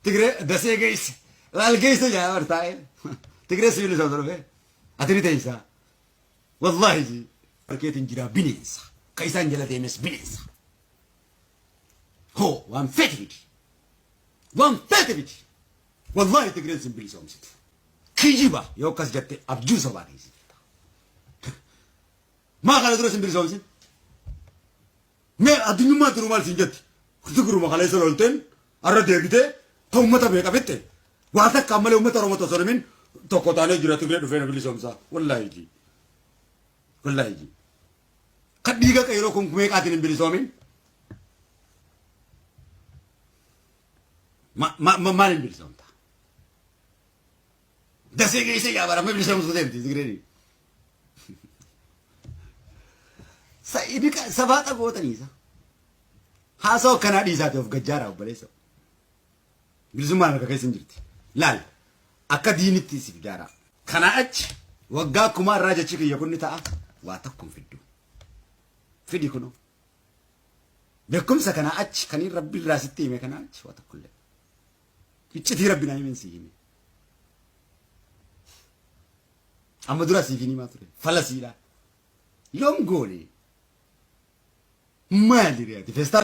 Tigree dasee geesse. Laal geesse jaa bar taa'ee. Tigree sibiila isa dhufee. Ati ni teessaa. Wallaahi ji. Harkeetiin jiraa bineensa. Ka isaan jala deemes bineensa. Hoo waan feete fidi. Waan feete fidi. Wallaahi Tigreen sin bilisoomsitu. Kijiba yoo akkas jette abjuu sobaa keessa jirta. Maa kana dura sin bilisoomsin? Mee addunyummaan tunu maal siin jetti? Tigruma kaleessa lolteen arra deebitee ta ummata meeqa fixxe? Waa takka malee ummata Oromoo osoo himin tokko taanee jira Tigree dhufee na bilisoomsa. Wallaahi ji. Wallaahi ji. Kan dhiiga qeeroo kun meeqaatiin hin bilisoomin? Maal hin bilisoomta? Dasee geessee yaa bara bilisoomsuu deemti Tigreen. Sabaa dhagootanii isa. Haasoo akkanaa dhiisaati of gajjaaraa obboleessa. Bilisummaan harka keessa hin jirti. Laal akka diinitti siif jaaraa. Kanaa achi waggaa kumaa irraa jechi kiyya kun ni ta'a waa tokko hin fiddu. Fidi kunoo. Beekumsa kanaa achi kan rabbi irraa sitti hime kanaa achi waa tokko illee. Iccitii rabbi naa himeen sii hime. Amma dura siif hin himaa ture. Falasiidha. Yoom goone? Maali re'ati? Feestaa